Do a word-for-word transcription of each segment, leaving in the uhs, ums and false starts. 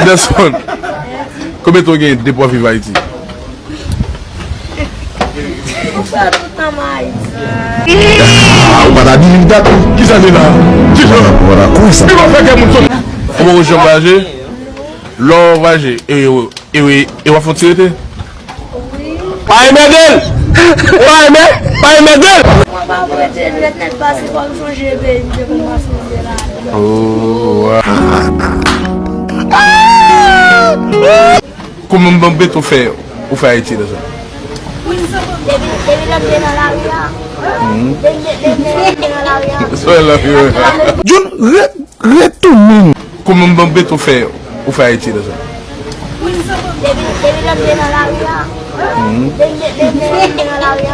Anderson, konbyen tan w gen depi w ap viv Ayiti? Ah, ou pa ta believe that? Kisa li la? Kisa? Ou pa ta kwè sa? Ou pa fè kè moun sot. Ou poko janm vwayaje? Lè w vwayaje, e, e, e, e w ap fè yon ti rete? Pa enmède l! Pa enmè-, pa enmède l! Mwen pa pou rete nèt nèt pase fò m sonje peyi m te konn pase m te la. Oh, wow. Kòman m ban beton fè ou fè Ayiti la sa? Depi, depi lè m te nan lari a. Depi, depi lè m te nan lari a. Sou lari a. John, re-, retounen. Kòman m ban beton fè ou fè Ayiti la sa? Depi, depi lè m te nan lari a. Depi, depi lè m te nan lari a.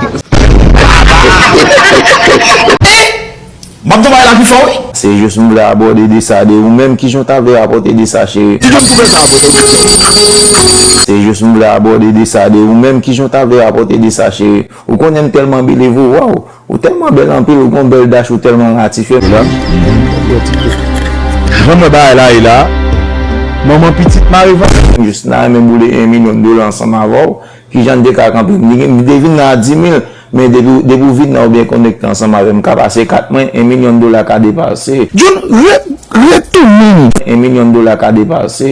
M ap travay la pi fò, wi. Se jis m vle abòde de sa de ou menm, kijan w ta vle rapòte de sa, cheri? Di jis m vle abòde de sa. Se jis m vle abòde de sa de ou menm, kijan w ta vle rapòte de sa, cheri? Ou konnen m tèlman believe ou, waw, ou tèlman bèl anpil, ou gon bèl dash, ou tèlman ratifye m. Jan m wè bagay la ye la, manman pitit mare vant. Jis m ta renmen boule yon milyon dola ansanm avè w. Kijan n te ka kanpe? M te vin nan a di mil, men depi, depi w vin nan oubyen konekte ansanm avè m, ka pase kat mwen, yon milyon dola ka depase. John, re-, retounen. Yon milyon dola ka depase.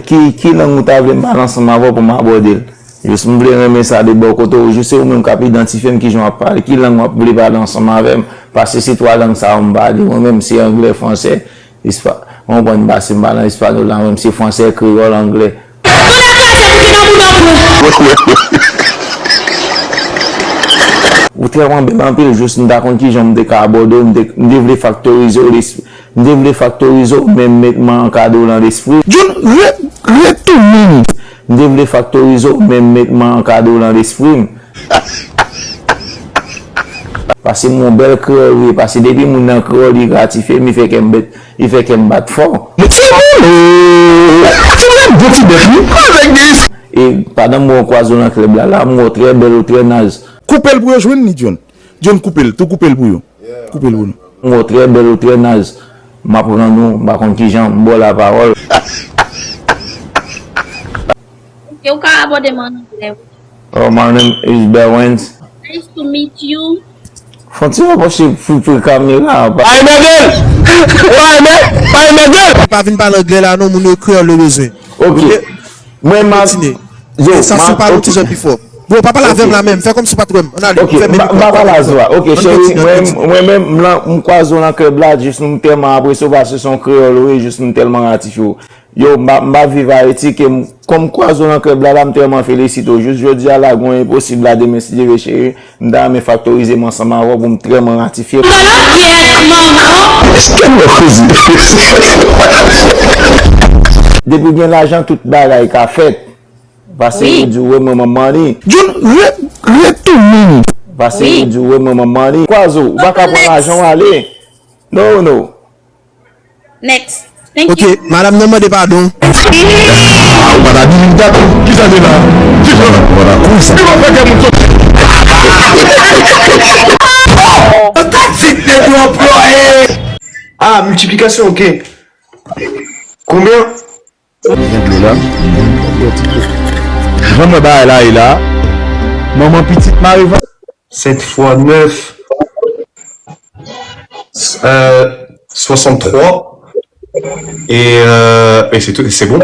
Ki, ki lang ou ta vle m pale ansanm avè w pou m abòde l? Jis m vle renmen sa de bò kote w, jis se ou menm k ap idantifye m kijan w ap pale, ki lang w ap vle pale ansanm avè m, paske se twa lang sa yo m pale, mwen menm se anglè, fransè, espa-, w konprann, m pase m pale an espanyòl la, mwen menm se fransè, kreyòl, anglè. Ou tèlman bèl anpil, jis m ta konn kijan m te ka abòde w, m te, m te vle faktorize w, m te vle faktorize w, men m met mwen an kado nan lespri. John, re-, retounen. M te vle faktorize w, men m met mwen an kado nan lespri m. Paske m yon bèl kreyòl, wi, paske depi moun nan kreyòl, li gratifye m, li fè kè m bèt, li fè kè m bat fò. Timoun! Timoun ap bon ti bèt, wi. Avèk dis. E pandan m wè w kwaze w nan klèb la, la, m wè w trè bèl, ou trè nice. Koupe l pou yo jwenn li, John. John, koupe l, tou koupe l pou yo. Koupe l pou nou. M wè w trè bèl, ou trè nice. M ap rann ou, m pa konn kijan, m ba w lapawòl. Ok, ou ka abòde m an anglè, wi. Oh, my name is Berwens. Nice to meet you. Fon ti rapwoche pou, pou kamera a. Pa enmède l! Pa enmè-, pa enmède l! Pa vin pale anglè la non, moun yo kreyòl yo bezwen. Ok. Ok? Mwen, m ap kontinye. Yo, e sa si w pale yon ti jan pi fò. Bro, pa pale avè m la menm, fè kòmsi w pa t wè m. Ann ale, ok, m fèmen mikwo a. M pa pale a zwa. Ok, cheri, mwen, mwen menm, m lan, m kwaze w nan klèb la, jis m tèlman apresye w paske se yon kreyòl ou ye, jis m tèlman ratifye w. Yo, m pa, m pa viv Ayiti, ke m, kòm m kwaze w nan klèb la, la, m tèlman felisite w. Jis jodi a la, gen yon enposib la, demen, si Dye vle, cheri, m ta renmen faktorize m ansanm avè w pou m trè mwen ratifye. Depi gen lajan, tout bagay ka fèt. Pase yo di w renmen manman li. John, re-, retounen. Pase yo di w renmen manman li. Kwaze w, ou pa ka pran lajan w ale. No, no. Next. Thank you. Ok, madanm nan mande padon. Ah, ou pa ta believe that? Kisa de la? Kisa? Ou pa ta kwè sa? Li pa fè kè moun sot. An ka di nèg yo anplwaye. Ah, miltiplikasyon, ok. Konbyen? Gen dlo la. Jan m wè bagay la ye la, manman pitit mare vant. Sept fois neuf, euh, soixante-trois. Et, euh, et c'est tout, c'est bon.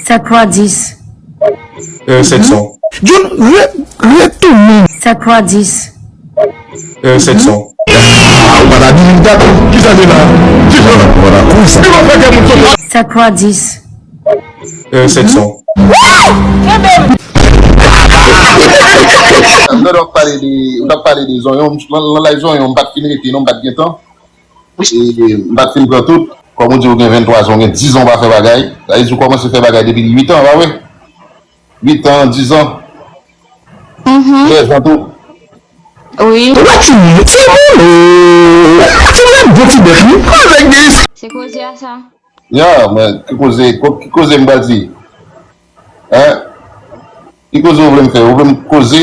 Sept fois dix. Euh, sept cents. John, re-, retounen. Sept fois dix. Euh, sept cents. Ah, ou pa ta believe that? Kisa de la? Kisa? Ou pa ta kwè sa? Sept fois dix. Euh, sept cents. Lè w ap pale de, w ap pale de zonyon, nan, nan live zonyon, m pa t fin rete non, m pa t gen tan. E, m pa t fin pran tout. Kòm ou di, ou gen venntwa zan, ou gen diz an ou pa fè bagay. Sa vle di ou kòmanse fè bagay depi uit an, pa vre? Uit an, diz an. Mhm. Trèz an tou. Wi. Ou pa timoun, timoun, timoun ap bon ti bèt, wi. Avèk dis. Se koze a sa. Ya, men, ki koze, ko-, ki koze m pral di? Hein? Ki koze ou vle m fè? Ou vle m koze?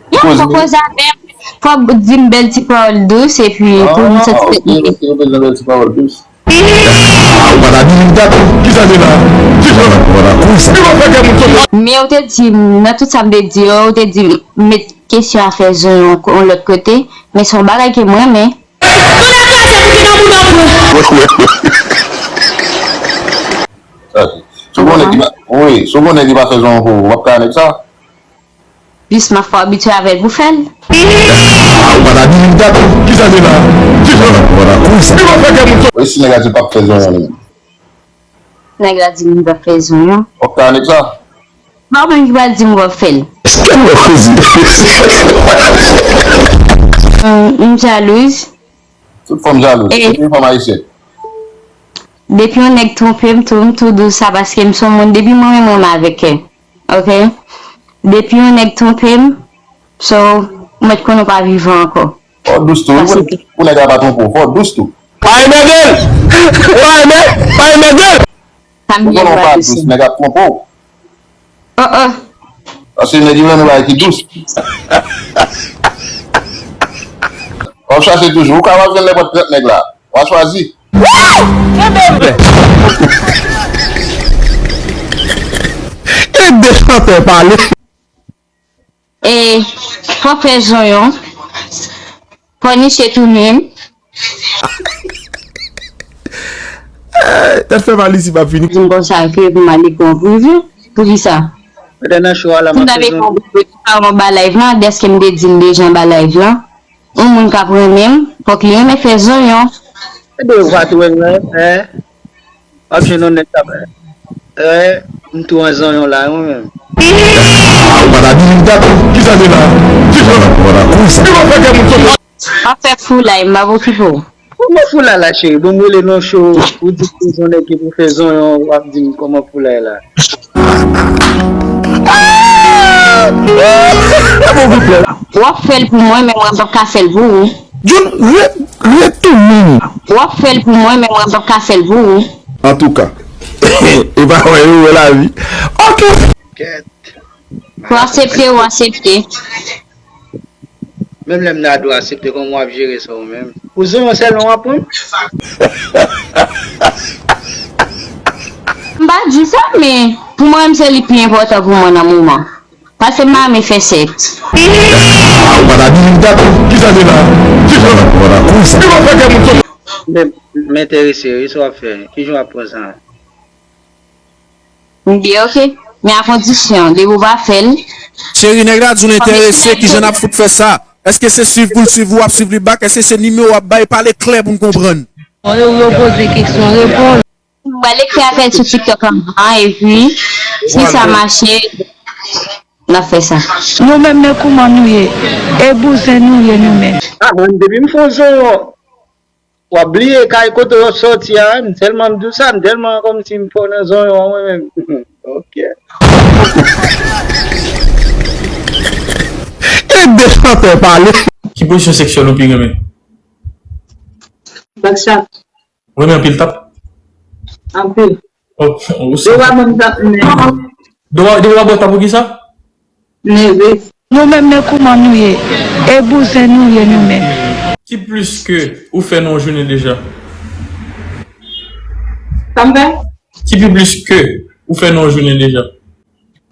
Ki koze? Fò koze avè m. Fò w di m bèl ti pawòl dous, epi pou m santi tèt mwen. Ah, ok, ok, ou bezwen bèl ti pawòl dous. Ah, ou pa ta believe that? Kisa se la? Kisa? Ou pa ta kwè sa? Li pa fè kè moun sot. Men ou te di m, nan tout sa m te di yo, ou te di m, met kesyon afè zonyon yon lòt kote, men se yon bagay ke m renmen. Sa se. Si w konnen ki pa, wi, si w konnen ki pa fè zonyon pou ou, w ap ka nèg sa? Jis m ap fè w abitye avè l pou fè l. Ah, ou pa ta believe that? Kisa se la? Kisa? Ou pa ta kwè sa? Li pa fè kè moun sot. Wi, si nèg la di l p ap fè zonyon li menm. Nèg la di m li p ap fè zonyon. W ap ka nèg sa? Pa w menm ki pral di m w ap fè l. Èske nou wè koze? Hum, m jalouz. Tout fanm jalouz. E tout fanm ayisyèn. Depi yon nèg twonpe m tou, m tou di w sa paske m se yon moun, depi mwen menm, mwen renmen avèk kè. Ok? Depi yon nèg twonpe m, so, ou mèt konnen w pa vivan ankò. Fò w dous tou, wi, pou nèg la pa twonpe w, fò w dous tou. Pa enmède l! Pa enmè-, pa enmède l! Ou konnen w pa dous, nèg ap twonpe w. Oh, oh. Paske nèg yo renmen bagay ki dous. W ap chache toujou. Ou ka w ap jwenn nenpòt trant nèg la. W a chwazi. Kenbe m! Kenbe chantè pale. E fò fè zonyon, fò niche tounen. Tèt fè mal isi p ap fini. Di m konsa ke pou m ale pran prive. Poukisa? Lè nan show a la, m ap fè zonyon. Pou m ta ale pran prive, pou m ta ba live lan, dèske m te di l deja anba live lan. Yon moun k ap renmen m, fòk li renmen fè zonyon. Ebyen, ou pa tou renmen, hein? W ap jwenn yon nèg k ap, eh, m tou an zonyon la, mwen menm. Ah, ou pa ta believe that? Kisa se la? Kisa? Ou pa ta kwè sa? Li pa fè kè moun sot. W ap fè foulay, m p ap okipe w. Kòman foulay la, cheri? Bon, m rele nan show, ou di se yon nèg ki pou fè zonyon, w ap di m kòman foulay la. W ap fè l pou mwen, men mwen p ap ka fè l pou ou. Jun, re-, retounen. W ap fè l pou mwen, men mwen p ap ka fè l pou ou. Antouka. E pa wè yo wè lavi. Ok. Kèt. Ou aksepte, ou aksepte. Menm lè m ta di w aksepte, kòman w ap jere sa ou menm? Pou zonyon sèlman w ap pran? M pa di sa, men pou mwen menm se li pi enpòtan pou mwen nan moman. Paske m pa renmen fè sèks. Ah, ou pa ta believe that? Kisa se la? Kisa? Ou pa ta kwè sa? Li pa fè kè moun sot. Men, m enterese, wi, sa w ap fè. Kijan w ap pran sa? M di, ok. Men a kondisyon, depi w pa fè l. Cheri, nèg la di w l enterese, kijan n ap fout fè sa? Èske se swiv pou l swiv ou, w ap swiv li back? Èske se nimewo w ap bay? Pale klè pou n konprann. Yo, yo poze keksyon, reponn. M pral ekri avè l sou TikTok anvan, epi, si sa mache, n ap fè sa. Nou menm, men kouman nou ye? E bouzen nou ye, nou menm. Ah, mwen, depi m fè yon zonyon, w ap bliye kay kote w ap sòti a, m tèlman m di w sa, m tèlman kòmsi m fò nan zonyon an, mwen menm. Ok. E de chantè pale. Ki pozisyon seksyèl ou pi renmen? Bòs tap. Ou renmen anpil tap? Anpil. Oh, ou sa. Dwa ban m tap, men. Dwa, dwa ban tap pou kisa? Neve. Nou menm, men kouman nou ye? E bouzen nou ye, nou menm. Ki plis ke ou fè nan yon jounen deja? Sa m fè? Ki pi plis ke ou fè nan yon jounen deja?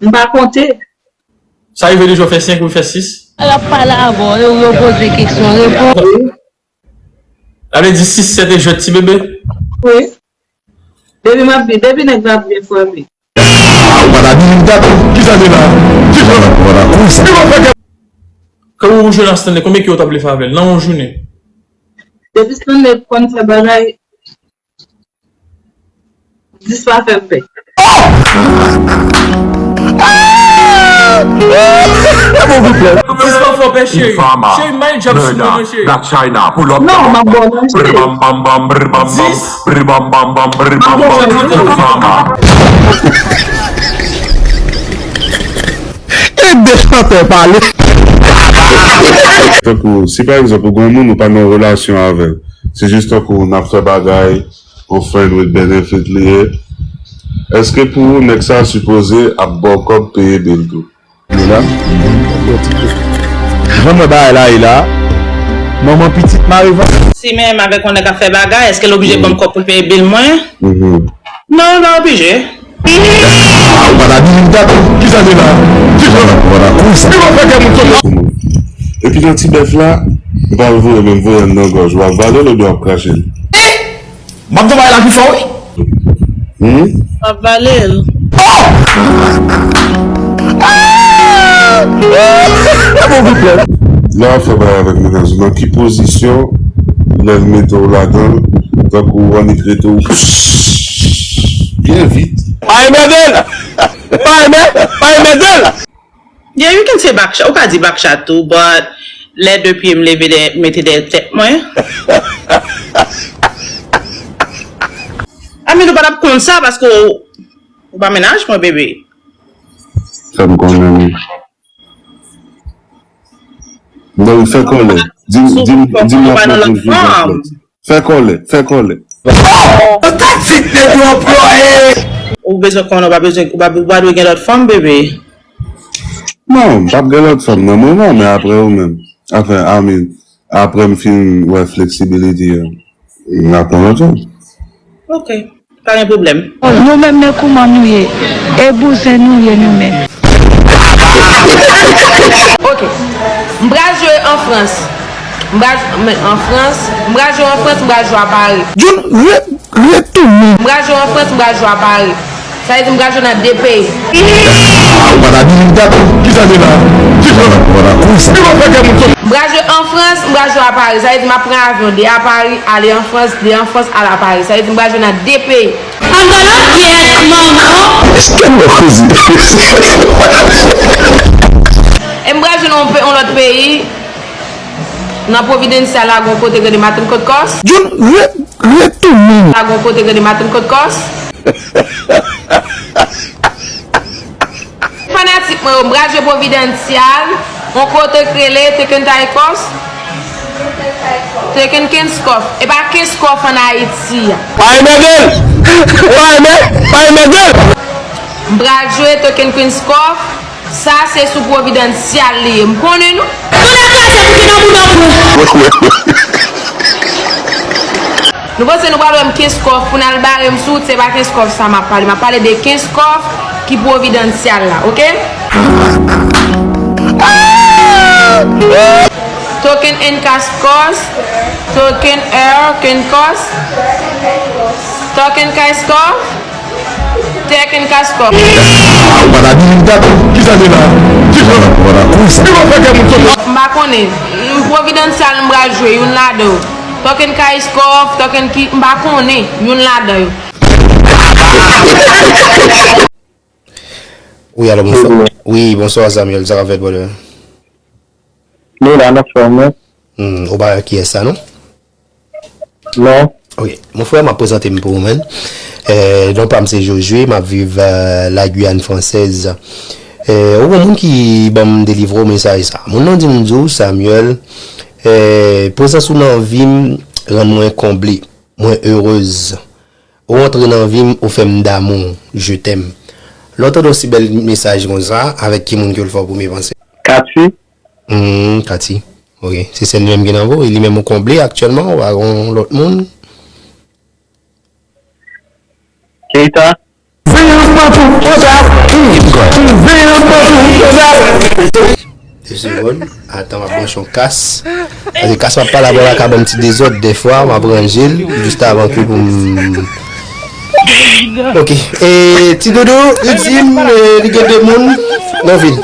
M pa konte. Sa rive deja w fè senk, ou fè sis? L ap pale avè w, yo, yo poze keksyon, reponn. Sa vle di sis sèt e jwèt ti bebe? Wi. Depi m ap byen, depi nèg la ap byen frape. Ah, ou pa ta believe that? Kisa se la? Kisa? Ou pa ta kwè sa? Kòman ou jwenn ak Stanley? Konbyen ke w ta vle fè avè l nan yon jounen? Depi Stanley konn fè bagay, dis pa fè m pè. Dis pa fè w pè, cheri. Cheri, mind job sou mwen, cheri. Non, m ap ba w manje. Dis. M ap ba w manje. E de chantè pale. Tankou, si pa egzanp, ou gen yon moun ou pa nan relasyon avè l, se jis tankou n ap fè bagay, yon friend with benefit li ye. Èske pou ou, nèg sa a sipoze ap ba w kòb peye bil tou? Li la? Bon, bon, bon, ti bil. Jan m wè bagay la ye la, manman pitit mare vant. Si menm avèk yon nèg ap fè bagay, èske l oblije ban m kòb pou l peye bil mwen? Non, l pa oblije. Ah, ou pa ta di li dat. Kisa se la? Kisa? Ou pa fè kè moun sot. Epi nan ti bèf la, ou pa voye menm voye nan gòj, w ap vale l oubyen w ap krache l? M ap travay la pi fò, wi. Hmm? M ap vale l. Lè w ap fè bagay avèk mennaj ou, nan ki pozisyon lè l mete w ladan l, tankou w annik rete w byen vit? Pa enmède l! Pa enmè-, pa enmède l! Yeah, you can say back shot. Ou ka di back shot tou, but lè de pye m leve dèyè, mete dèyè tèt mwen. I mean, ou pa t ap konn sa paske w, ou pa mennaj mwen, bebe. Fè m konnen. Non, fè kòlè. Di m, di m, di m l ap monte jodi. Fè kòlè, fè kòlè. Yon taktik nèg yo anplwaye. Ou bezwen konnen, ou pa bezwen, ou pa, ou pa dwe gen lòt fanm, bebe. Non, m p ap gen lòt fanm nan moman, men apre ou menm. Anfen, I mean, apre m fin wè fleksibilite an, m ap pran lòt fanm. Ok. Pa gen pwoblèm. Nou menm, men kouman nou ye? E bouzen nou ye nou menm. Ok. M pral jwe an Frans. M pral, men an Frans. M pral jwe an Frans, m pral jwe a Pari. Youn re-, retounen. M pral jwe an Frans, m pral jwe a Pari. Sa vle di m pral jwe nan de peyi. Ah, ou pa ta di li dat. Kisa se la? Kisa? Ou pa ta, ou pa ta, ou pa ta. M pral jwe an Frans, m pral jwe a Pari. Sa vle di m ap pran avyon de a Pari, ale an Frans, de an Frans, ale a Pari. Sa vle di m pral jwe nan de peyi. Anba la pyès, manman. Tèlman koze. E m pral jwe nan yon pe-, yon lòt peyi. Nan Providencial la, gon kote k rele Matin Kot Kòs. Youn re-, retounen. La, gon kote k rele Matin Kot Kòs. Fanatik mwen yo, m pral jwe Providencial, yon kote k rele Teken Taikos, Teken Kenskòf. E pa Kenskòf ann Ayiti a. Pa enmède l! Pa enmè-, pa enmède l! M pral jwe Teken Kenskòf, sa se sou Providencial li ye. M konnen nou. Nou panse nou pral wè m Kenskòf pou n al bare m sou wout, se pa Kenskòf sa m ap pale. M ap pale de Kenskòf ki Providencial la, oke? Token N Kaskòs, Token Air Kenkòs, Token Kaiskòf, Teken Kaskòf. Ah, ou pa ta di li dat. Kisa se la? Kisa? Ou pa ta, ou pa ta. Kisa fè kè moun sot? M pa konnen. Providencial m pral jwe, youn ladan yo. Token Kaiskòf, Token ki, m pa konnen, youn ladan yo. Wi, alo, bonswa. Wi, bonswa, Samuel. Sa k ap fèt, brother? Nou la, n ap fè yon mèt. Hmm, ou pa wè kiyès sa, non? Non. Ok. Mon frè, m ap prezante m pou ou, man. Eh, non pa m se Josué, m ap viv, eh, la Guyane Française. Eh, ou gon moun ki ban m delivre w mesaj sa. Moun nan di m, di w, Samuel, eh, prezans ou nan vi m rann mwen konble. Mwen heureuse. Ou antre nan vi m, ou fè m damou, je t'aime. Lè w tande yon si bèl mesaj konsa, avèk ki moun ke w fè w premye panse? Katy. Hmm, Katy. Ok. Se sèl li menm ki nan vi w, e li menm ou konble aktyèlman, ou pa gon lòt moun? Keita. Veye anba tou, oda. Veye anba tou, oda. De segonn. Atan, m ap branche yon kas. Paske kas m ap pale avè w la ka ban m ti dezòd dèfwa, m ap ranje l jis avan ke pou m. Ok. E, Ti Dodo, li di m, e, li gen de moun nan vi l.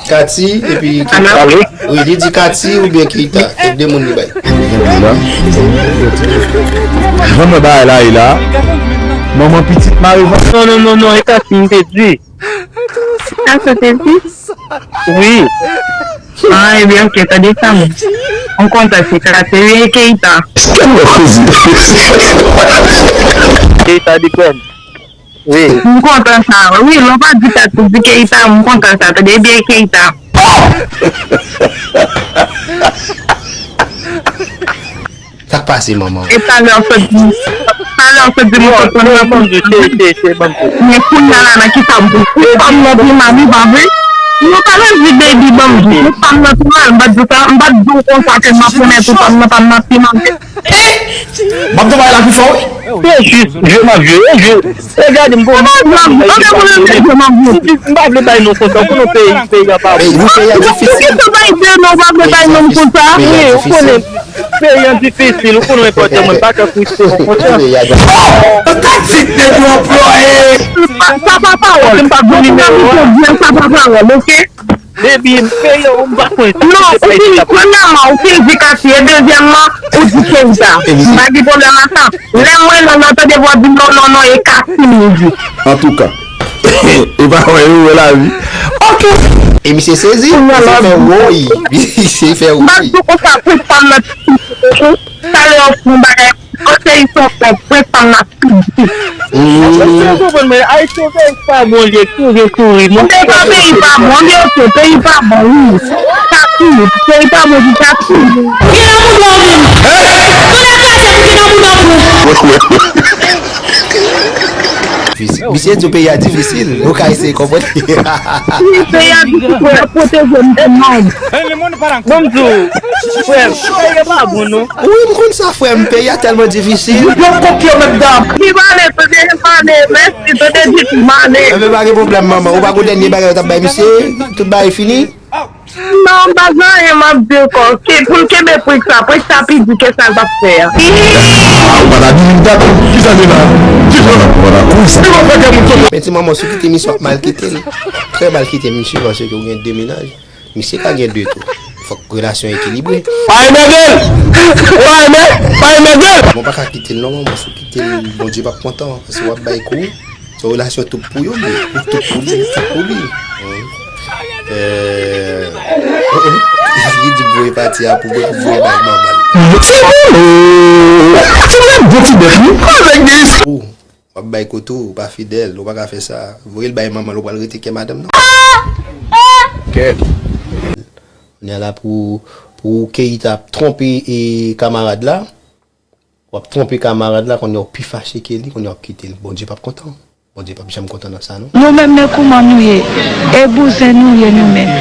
Katy, epi Keita. Alo? Wi, li di Katy oubyen Keita. Se de moun li bay. Jan m wè bagay la ye la, manman pitit mare vant. Non, non, non, non, e Katy m te di. Sa sa te di? Wi. Ah, ebyen, ok, tande sa, mwen. M kontan se Katy, wi, e Keita. Tèlman koze. Keita di kwè m. Wi. M kontan sa. Wi, lè w pa di Katy, di Keita, m kontan sa. Tande byen, Keita. Sa k pase, manman? E talè w sot di, talè w sot di m sot pran rankontre. Men kounye a la, nan kisa m pou, pou fanm nan pi mal, wi, pa vre? Nou pa nan vi baby bambou. Ou pa m nan tou mal. M pa t di w sa. M pa t di w konsa ke m ap konnen tou pa m nan pa m nan pi mal. M ap travay la pi fò, wi. Se jis, je m ap jwe, je. E gade m pou. M pa vle bay non konsa. Ou konnen peyi, peyi a pa bon. Peyi a difisil. Ou pa vle bay non konsa. Wi, ou konnen. Peyi an difisil, ou konnen enpòtan mwen pa ka koute. Sa pa pawòl. M pa gen nimewo a. Sa pa pawòl, oke? Baby, peyi an, ou pa konnen. Non, ou fin, premyèman, ou fin di Katy, e dezyèmman, ou di Keita. M pa gen pwoblèm ak sa. Lè m rele w, tande vwa di non, non, non, e Katy m di. Antouka. E pa wè yo wè lavi. Ok. E misye sezi, misye fè woy. Misye fè woy. M ap di w konsa, pou fanm nan ti kou. Talè w fè yon bagay. Kote y son fè, pou fanm nan ti kou. Ou konprann, men Ayiti, yon peyi pa bon, li toujou souri. Ou te pa peyi pa bon, li oke, peyi pa bon, wi. Sa kou, peyi pa bon, di sa kou. Ou gen nan bouda w menm. Ou nan kase, ou gen nan bouda w tou. Misye di w peyi a difisil, nou ka eseye konprann. Wi, peyi a difisil, fò yo pwoteje m pou mwen. Bon, m di w, frè m, peyi a pa bon, non. Wi, m konn sa, frè m, peyi a tèlman difisil. Yo konpyo, medam. Li pale, tande, li pale, mèsi, tande, di, li pale. Enben, pa gen pwoblèm, manman. Ou pa gon dènye bagay yo t ap bay misye? Tout bagay fini? Non, m pa gen anyen m ap di ankò. Ke, pou l kenbe prank sa, prank sa pi di ke sa l t ap fè a. Ah, ou pa ta di m dat, kisa se la? Kisa? Ou pa ta koze. Li pa fè kè moun sote. Men ti manman, si w kite misye, w ap mal kite l. Trè mal kite misye, paske ou gen de mennaj. Misye ka gen de tou. Fòk relasyon ekilibre. Pa enmède l! Pa enmè-, pa enmède l! Bon, pa ka kite l non, manman, si w kite l, Bondye p ap kontan, paske w ap bay kou. Se yon relasyon tout pou yo, li. Ou tout pou li, li tout pou li. Wi. Euh, oh, oh. Li di voye pati a pou mwen, pou voye bay manman l. Ti boulou! Ti boulou, bon ti bèt, wi. Avèk de. Ou, w ap bay kote w, ou pa fidèl, ou pa ka fè sa. Voye l bay manman l, ou pral rete kè madanm nan. Kè. Kounye a la pou, pou Keita ap twonpe e kamarad la. W ap twonpe kamarad la, kounye a w pi fache ke li, kounye a w ap kite l. Bondye p ap kontan. Bondye p ap janm kontan nan sa, non. Nou menm, men kouman nou ye? E bouzen nou ye, nou menm.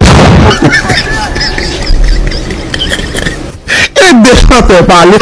E de chantè pale.